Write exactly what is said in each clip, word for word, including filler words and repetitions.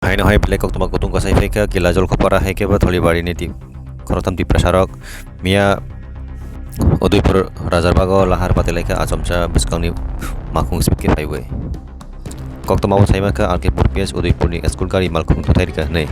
Haino hai belai koktwma kutung kwsai phaikha, Gila Jolkopara hai khe bo Tholibari ni di-, khoroktham Tiprasa rok miya Udaipur Rajarbago lahar patilai kha achomsa bwskangni makhung sip khe phaiwi. Koktwma o sai mankha R K Pur P S Udaipur ni school gari malkhung thuthai rikha hwnwi.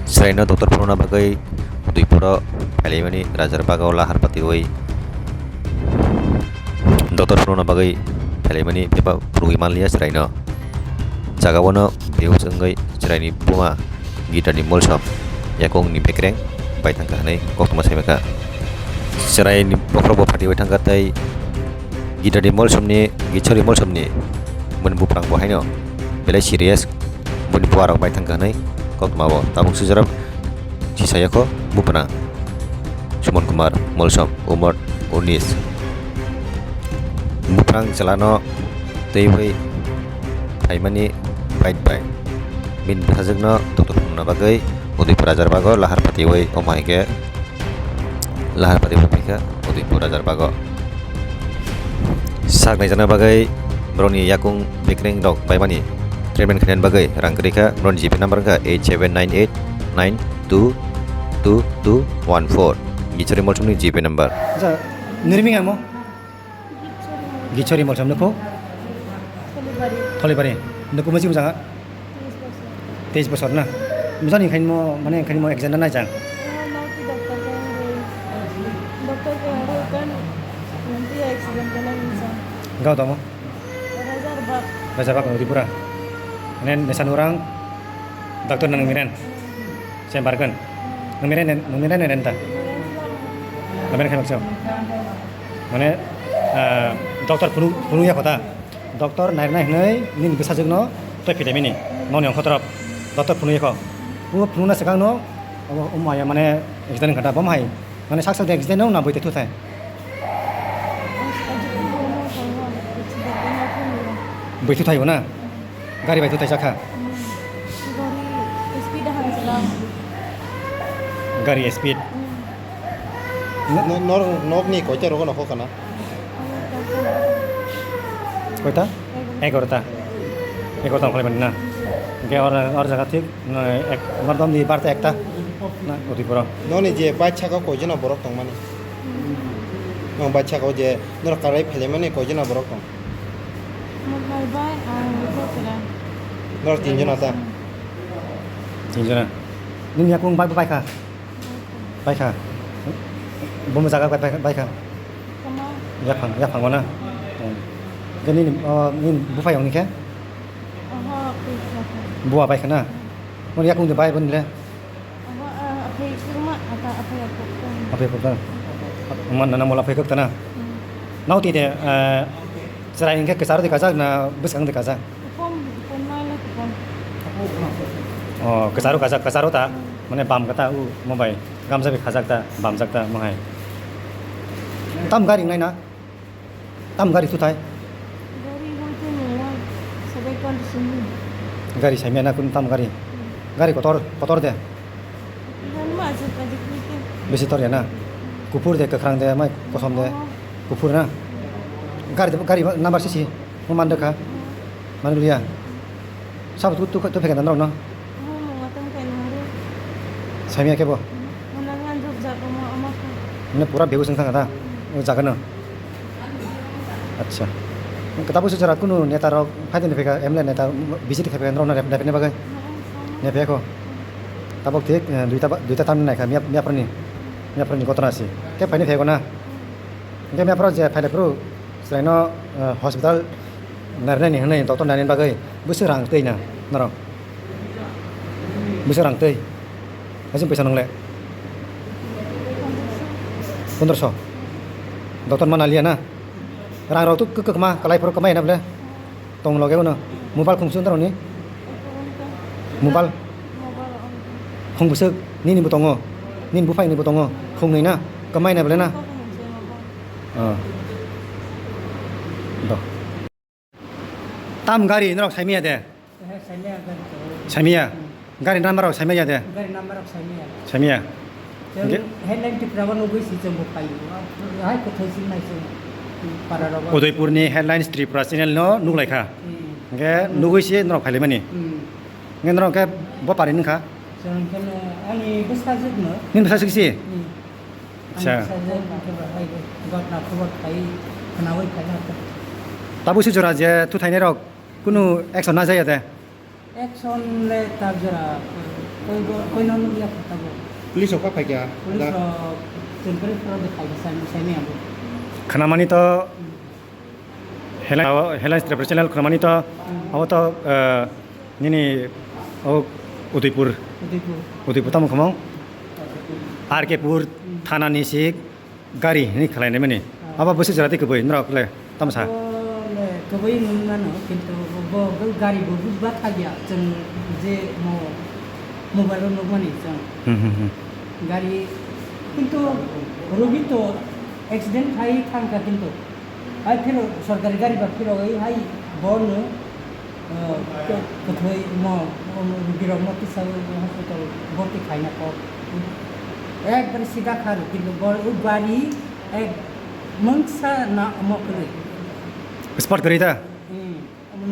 Chwraino doctor phunukna bagwi Udaipuro phailaimani Rajarbago lahar patiwi doctor phunukna bagwi phailaimani phaiba phunugwi manliya chwraino. Jagao no behush wngwi chwraini buma Gitarni molsom yakungni bekreng bai thangkha hwnwi koktwma sai mankha. Chwraini bokhorok bo phatiwi thangkha tei Gitarni molsomni, Gichori molsomni boni buprang bo haino belai serious, boni buarok bai thangkha hwnwi koktwma bo tabuk swijorok chisayakho buprang Suman Kumar molsom umor unis. Buprang chwlano twiwi phaimani bike bai bini bwsajwkno doctor phunukna bagwi Udaipur Rajarbago lahar patiwi, omo hai khe lahar patiwi phaikha Udaipur Rajarbago. Sak naijakna bagwi borokni yakung bekreng rok paimani treatment khainani bagwi rang kwrwi kha, borokni G P number wngkha eight seven nine eight nine two two two one four. Gichori molsomni G P number. Acha, nirming amo? Gichori molsom nukho? Tholibari. Tholibari. Nukho masi bujanga? Teis bosor. Teis bosor na? Mujani khainmo, mane khainmo exam na naijang? Doctor khe kan nanti accident kena bisa. Gau tamo? Rajar bak. Rajar bak nudi pura. Nen nesan orang doctor nang miren. Sen barkan. Nang miren, nang miren nen ta. Nang miren khainmo. Mane, ah, doctor phunu, phunu ya kota. Doctor nairnai hwnwi nini bwsajwkno tei philaimani, moni ongkho torop. Doctor phunui kho. Bo phunukna swkangno omo, omo maya mane accident wngkha da, bo hai. Mane sak sak accident wng na bwtwi thuthai. Bwtwi thuthai bo na? Gari bai thuthai chakha? Gari speed. No-, nor-, nokni koita rogo nokho kana? Koita? Egarota. Egarota ongkhorlaimani na? Hwnkhe or, or jaga thik, no, ek, mardom ni barta ekta na, udi poro. Noni je bike saka koijona borok tongmani? Nong bike saka je norok karai phailaimani koijona borok tong? Norok tinjona ta? Tinjona. Nini yakung bike bo paikha? Paikha. Bumo jaga bai, bai, baikha. Tama. Yaphang, yaphango na. Hmm. Ke nini, oh, nini buphai ongni khe? Aha, paikha. Buwa baikha na? Mon yakung de bai boni le? Aha, ah, aphai kurma, ata aphai akuk. Aphai kurma. Man nana mola aphai kuk tana. Hmm. Nau ti de, eh, chwrai hingke kwcharo de kajak na bwskang de kajak? Kom, kom na le kom. Oh, kwcharo kajak, kwcharo ta, mane bam kata u mo bai gamsa bai khajak ta, bamjak ta mo hai. Tam gari nai na? Tam gari sutai? Gari hoite nungya, sabai condition ni. Gari saimya na kun tam gari? Hmm. Gari kotor, kotor de? Iyan ma ajik ajik ni ke. Bisi tor ya na? Kuphur de, kwkhrang de, mai kosom de? Oh. Kuphur na? Gari, gari number sisi, mo mandakha? Hmm. Manliya? Sabo tu, tu, tu phekha norok no? Omo, omo, tamo khe nang ri. Saimya khe bo? Omo, nang ngan ruk jak omo, omo khe. Mane pura behush wng thang kha da? O jaga no? Acha. Tabuk se jora kunu neta rok phai tongni phai kha, M L A neta visit khai phai kha norok no rep-, repni bagwi? Omo, omo. Ne phai kho? Tabuk thik, eh, duita ba, duita tam nai kha, miya, miya phorni. Miya phorni gotona si. Khe phaini phai kho na? Hingke miya phoro je phailai phuru chwraino, eh, hospital narinani hwnwi doctor nainani bagwi bwswk rang twi na norok? Bwswk rang twi? Aswk pwisa nwngle? Pondroso. Doctor ma naliya na? Rang rok to kwk-, kwkma, kwlai phuru kwmai na bwle? Tong loge uno. Mobile khungsu wng tong ni? Mobile? Khung bwswk? Nini bo tongo? Nini buphai ni bo tongo? Khung nwi na? Kwmai na bwle na? Oh. Do. Tam gari norok saimaya de? Eh, saimaya gari to. Saimaya? Hmm. Gari number rok saimaya de? Gari number rok saimaya. Saimaya? Yang hingke? Headline Tripura o nugui si chwng bo paio. Hai kwthai si nai chwng para rogo. Udaipur ni Headlines Tripura channel no nuglai kha. Hmm. Hingke nugui si norok phailaimani. Hmm. Nge norok khe bo pari nungkha? Chwng khe ani bwsajwkno. Nini bwsajwk si? Hmm. Acha. Ani bwsajwk khe bo hai gotna khobor khai khwnawi phaina khe. Tabuk se jora je thuthainai rok kunu action na jaya de? Action le ta jora koi bo, koi no nukya khe tabuk. Police rok pa phaikha? Police rok chwng police rok de khai sai, sai ni abo. Khnamani to Hmm. Headlines, Headlines Tripura channel khwnamani to, abo to, eh, nini o Udaipur, Udaipur. Udaipur tamo khamo? R K Pur thana ni si gari ni khlai nai mani. Ah. Abo bwswk jora twi kwbwi norok le tamo sa? Abo le kwbwi wng mano, kintu bo, bo gari bo bujba thakya, chwng je mo-, mobile o nukmani chwng. Hmm, hmm, hmm. Gari, kintu rugi to accident khai thangkha kintu. Hai phiro sorkari gari ba phiro hai bono, eh, kwthwi mo, mo rugirokno kisa hospital bhorti khaina kok. Ekbare sida kha rw, kintu bo o gari ek mungsa na omo kwrwi. Spot kwrwi da? Hmm. Omo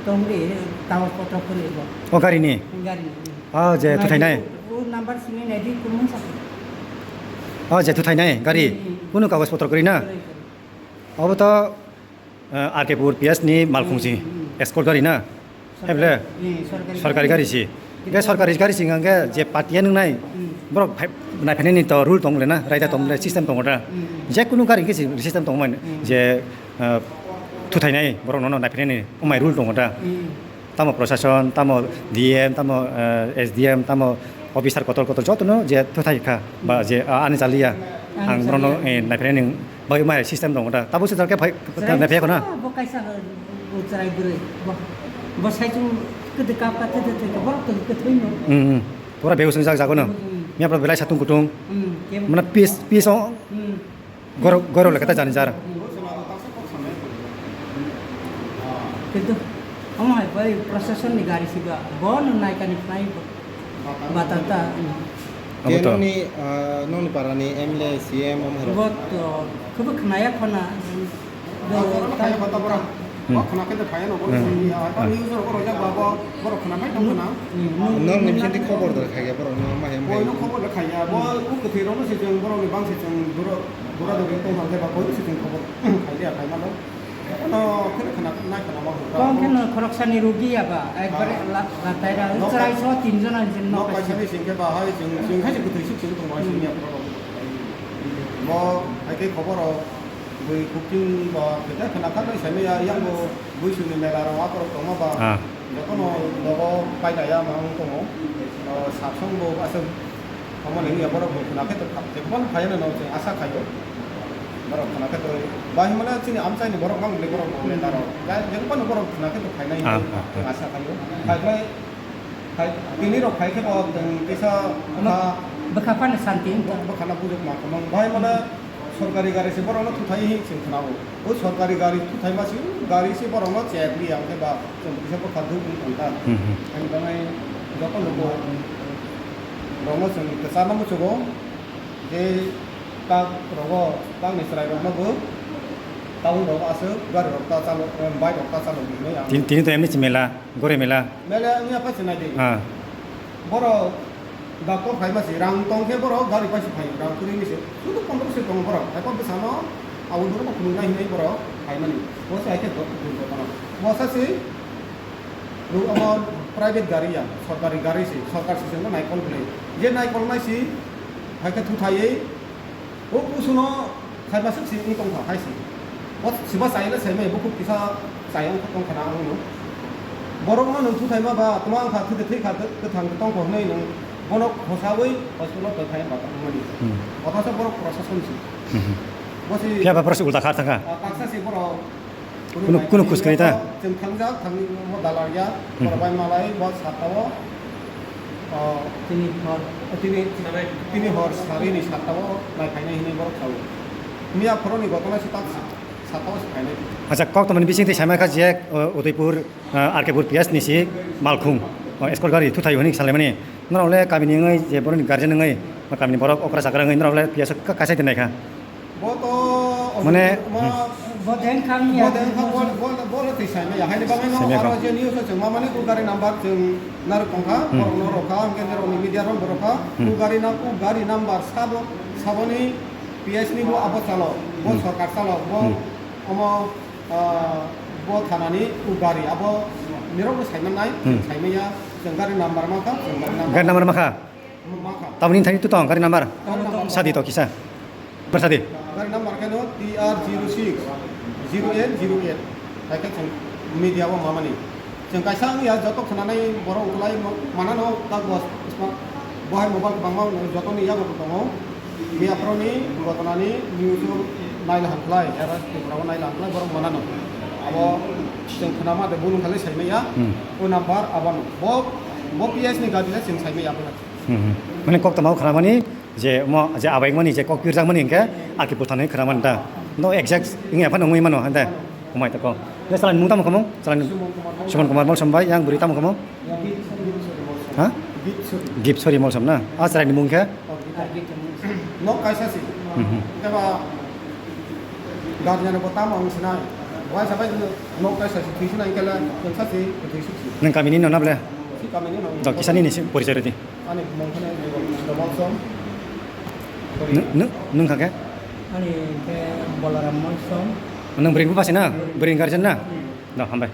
tongri, kagoj potro kwrwi bo. O gari ni? Gari ni. Ah, je thuthainai? O number simi naidi, kunu mungsa. Ah, je thuthainai gari? Hmm. Kunu kagoj potro kwrwi na? Kwrwi, kwrwi. Obo to, eh, R K Pur P S ni malkhungsi, hmm, hmm, escort gari na? Sorkari, heble? Hmm, sorkari. Sorkari gari si. Hingke sorkari gari si hingke je patiya nungnai, hmm, borok phai-, naiphainani to rule tong le na, raida tong le, hmm, system tongo da. Hmm. Je kunu gari hingke si system tongmani, hmm, je, eh, thuthainai borok nono naiphainani, omai rule tongo da. Hmm. Tamo prosason, tamo D M, tamo, eh, S D M, tamo officer kotor kotor jotono je thuthai kha, ba je, ah, ani chaliya, ani chaliya, ang borokno, eh, naiphainani bagwi mai system tongo da. Tabuk se jar khe phai, chwrai naiphaikha na? Bo kaisa, bo chwrai bwrwi. Bo, bo sai chung kwdwi kap kap thwi thwi thwi borok to kwthwi no. Hmm, hmm. Pura beusung jak jago no. Hmm, hmm. Miya pura belai satung kutung. Hmm, kebo. Mana peace, peace o. Hmm. Goro, goro lekha ta jani jar. Kintu omo hai bai proshasonni gari siba, bono naikani phnai bo, batata. Abo to. Kenoni, ah, noni parani M L A, C M, omo hai rok. Bo to, khubu khnaya khona. Hmm. Bo khna khe to phaiya no, bo simi ya. News rok rojak ba, bo, borok khna khai tong khna. Hmm. Nong ni sindi khobor dor khai ya, borok no ma hem. Bo no khobor dor khai ya, bo, hmm, u kwthwi rok no se chwng, borok ni bang se chwng, borok, borok dor tong thang khe ba, bo se chwng khobor khai ya, khai ma no. Eno kheno khna nai khna ma hwn. Kong kheno khoroksani rugi ya ba, ekbare la, la taira, chwrai so tin jona jin nok kaisa ni sing khe ba hai chwng, chwng khai se kwthwi sik chwng tong ma sing ya borok. Bo hai khe khobor rok bui cooking ba khe khna kha nai sai ya, yang bo bui suni mela rok akorok tong ma ba. Ah. Jotono nogo paidaya ma wng tongo. O, sapsong bo aswk omo ni wngya borok bo khna khe to kha-, jebono phaiya no chwng asa khaio. Borok khna khe to bahai mane chini amchaini borok mang bwlwi borok bo neta rok. Jebono borok khna khe to phainai hinwi chwng asa khaio. Phaibai, phai, tini rok phai khe bo chwng kisa bwkha phano santi wngkha. Bwkhano bujuk ma kwmang. Bahai mane Sorkari gari se borokno thuthai hi chwng khwnao. O sorkari gari thuthai ma se gari se borokno chek li ang khe ba chwng kisa bwkha duk wng tong kha. Hmm, hmm. Ani bagwi joto luku rokno chwng kwcharno muchugo. Je tak rogo, takni chwrai rokno bo town rogo aswk gari rok ta chalo, bike rok ta chalo hinwi ang. Tin-, tini to emni se mela, gore mela. Mela wngya pai se nai di. Ah. Borok doctor phai ma se rang tong khe borok gari pai se phai rang kwrwi ni se sudu pondro se tongo borok hai bwsano abo borok phunuk nai hinwi borok phai mani bo se hai khe dok duk dok mano bo sa se omo private gari ya sorkari gari se sorkar se naikol bwlai je naikol nai se hai khe thuthaiwi O kusuno khaima swk si wng tong kha hai si. Bo siba chai le sai mai bukhuk kisa chai wng tong kha na ang no. Borok no nwng thuthaima ba tma wng kha thwi thwi kha kwthang tong kha hwnwi nwng bono khosawi hospital bai phai ba tong mani. Hmm. Othocho borok prosason si. Hmm. Bo si phiya ba borok si ulta kha thang kha. Ah, taksa si borok Kunu, kunu khus kwrwi ta? Chwng thangjak, thangwi bo dalal ya, hmm, borok bai malai, bo saka o, o, tini hor, tini, tini hor sarini saka o nai phainai hinwi borok sao. Miya phoroni gotona se tak saka o se phainai. Acha, kok tamani bising twi saima kha je, o, Udaipur, o, R K Pur P S ni si malkhung, o, escort gari thuthai hwnwi salaimani. Norok le kamini wngwi je borokni guardian wngwi, kamini borok okra chakra wngwi norok le P S o ka-, kaisa twi nai kha. Bo to mane, ma, hmm, Bo deng kang ya. Bo deng kang, bo, bo, bo le twi saimaya. Haini bagwi no Saimaya aro kang. Je news o chwng mamani u gari number chwng narwk tongkha, Hmm. borok no rokha, hwnkhe norokni media rok bo rokha, Hmm. u gari na, u gari number sabo, saboni P S ni bo abo chalo, bo Hmm. sorkar chalo, bo Hmm. omo, ah, bo thanani u gari abo nirok no saimannai, Hmm. saimaya, chwng gari number mankha, chwng gari number. Gari number makha? Makha. Taboni thani tu tong gari number? Gari number. Sadi to kisa. Bersadi. Gari number keno T R zero six zero eight zero eight. Hai khe chwng media o mamani. Chwng kaisa wngya joto khwnanai borok ukulai mo-, manano tak bos, bohai mobile kwbangma joto ni yago tongo. Miya phoro ni gotona ni news o naila hamkhlai, era Tripura o naila hamkhlai borok manano. Abo chwng khwnama de bulung khalai saimaya. Hmm. O number abono. Bo, bo P S ni gari le chwng saimaya abo. Hmm, hmm. Mane kok tama khwnamani je mo je abaikmani je kok pirjakmani hwnkhe aki bwthanwi khwnamani da. No exact wngya phano wngwi mano hande. Umai tako. Je salani mung tamo khamo? Salani Suman Kumar Molsom bai yang bwrwi tamo khamo? Ha? Gipsori Molsom na? A salani mung khe? Nok kaisa si. Hmm, hmm. Keba garjano bo tamo ang sinai. Wai sabai nok kaisa si thwi sinai kala yang sasi thwi suksi. Nang kamini no na ble? Si kamini no. Dok kisani ni si porichai rodi. Ani mung kheno Nirok Molsom. Nung, nung, nung kha khe? Ani khe Bolaram Molsom. Nung bring bu pasi na? Bring garden na? Hmm. Da, hambai.